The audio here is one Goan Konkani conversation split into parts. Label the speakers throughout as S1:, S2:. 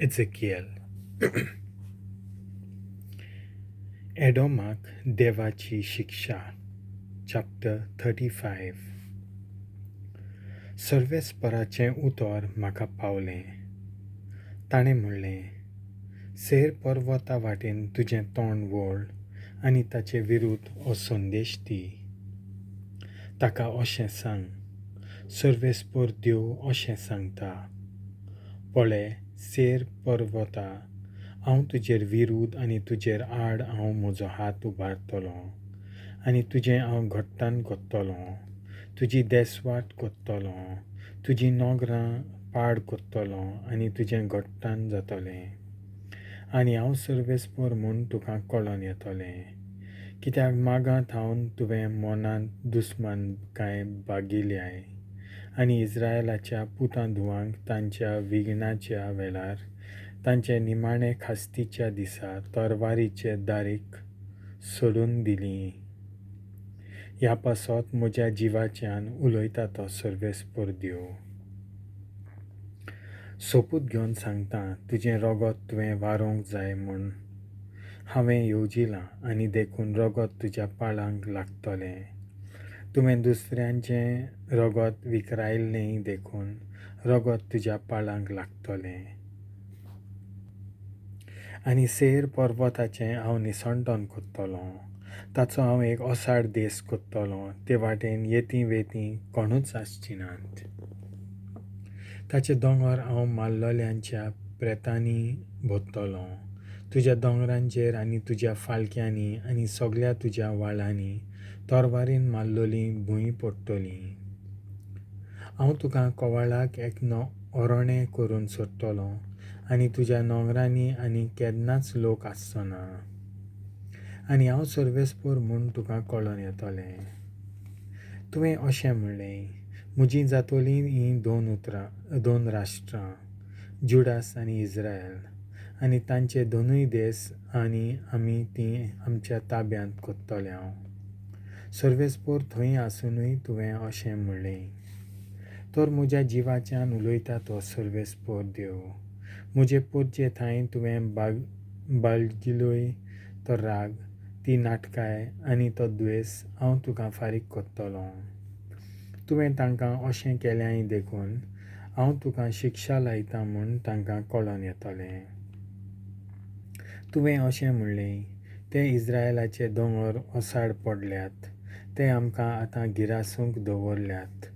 S1: एझेकिएल. एडोमाक देवाची शिक्षा, चॅप्टर 35. सर्वेस्पराचें उतर म्हाका पावलें. ताणें म्हणलें, सेर पर्वता वाटेन तुजें तोंड वळ आनी ताचे विरुद्ध हो संदेश दी. ताका अशें सांग, सर्वेस्पर देव अशें सांगता, पळे सेर पर्वता, हांव तुजेर विरुद्ध आनी तुजेर आड हांव म्हजो हात उबारतलों आनी तुजें हांव घट्टान कोत्तलों, तुजी देसवाट कोत्तलों, तुजीं नोगरां पाड कोत्तलों आनी तुजें घट्टान जातलें. आनी हांव सर्वेस्पर म्हूण तुका कळोन येतलें, कित्याक मागां थावन तुवें मनांत दुस्मान कांय बागिल्याय आनी इस्रायलाच्या पुतां धुवांक तांच्या विघ्नाच्या वेळार तांचे निमाणे खास्तीच्या दिसा तरवारीचे दारीक सोडून दिली. ह्या पासत म्हज्या जिवाच्यान उलयता तो सर्वेस्पर देव. सोपूत घेवन सांगता, तुजें रगत तुवें वारोवंक जाय म्हूण हांवें येवजिलां आनी देखून रगत तुज्या पाळांक लागतलें. तुवें दुसऱ्यांचें रगत विकरायल्लें देखून रगत तुज्या पाळांक लागतलें. आनी सेर पर्वताचें हांव निसणटन कोत्तलों, ताचो हांव एक ओसाड देस कोत्तलों, ते वाटेन येती वेती कोणूच आसची नात. ताचे दोंगर हांव मारलोल्यांच्या प्रेतांनी भरतलों. तुज्या दोंगरांचेर आनी तुज्या फाळक्यांनी आनी सगळ्या तुज्या व्हाळांनी तरवारीन मारलोली भूंय पडटली. हांव तुका कवाळाक एक ओरणें करून सोडटलों आनी तुज्या दोंगरांनी आनी केन्नाच लोक आसचो ना. आनी हांव सर्वेस्पर म्हूण तुका कळोन येतलें. तुवें अशें म्हणलें, म्हजीं जातोलीं हीं दोन उतरां, दोन राष्ट्रां, जुडास आनी इस्रायल, आनी तांचे दोनूय देस आनी आमी तीं आमच्या ताब्यांत कोत्तले. हांव सर्वेस्पर थंय आसुनूय तुवें अशें म्हणलें. तर म्हज्या जिवाच्यान उलयता तो सर्वेस्पर देव, म्हजे पोरचे थांय तुवें बाळगिलोय तो राग, ती नाटकाय आनी तो द्वेस हांव तुका फारीक कोत्तलों. तुवें तांकां अशें केल्याय देखून हांव तुका शिक्षा लायता म्हूण तांकां कळोन येतलें. तुवें अशें म्हणलें, ते इस्रायलाचे दोंगर ओसाड पडल्यात, ते आमकां आतां गिरासूंक दवरल्यात.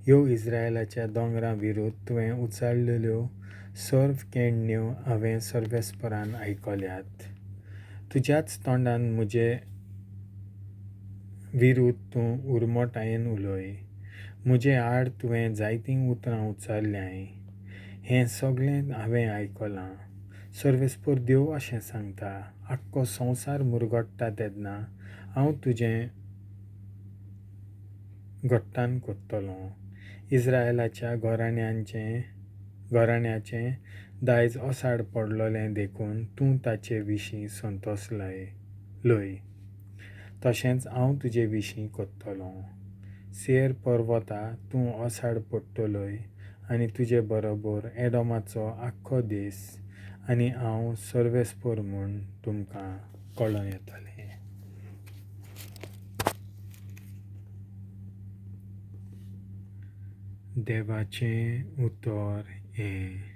S1: ह्यो इस्रायलाच्या दोंगरां विरुद्ध तुवें उचारलेल्यो सर्व केण्ण्यो हांवें सर्वेस्परान आयकल्यात. तुज्याच तोंडान म्हजे विरुद्ध तूं उरमोटायेन उलय, म्हजे आड तुवें जायतीं उतरां उच्चारल्यांय. हें सगळें हांवें आयकलां. सर्वेस्पर देव अशें सांगता, आख्खो संवसार मुरगट्टा तेन्ना हांव तुजें घट्टान कोत्तलों. इस्रायलाच्या घराण्याचें दायज ओसाड पडलोलें देखून तूं ताचे विशीं संतोस लय, तशेंच हांव तुजे विशीं कोत्तलों. सेर पर्वता, तूं ओसाड पडटलोय आनी तुजे बरोबर एडोमाचो आख्खो देस, आनी हांव सर्वेस्पर म्हूण तुमकां कळोन येतलें. देवाचें उतर हें.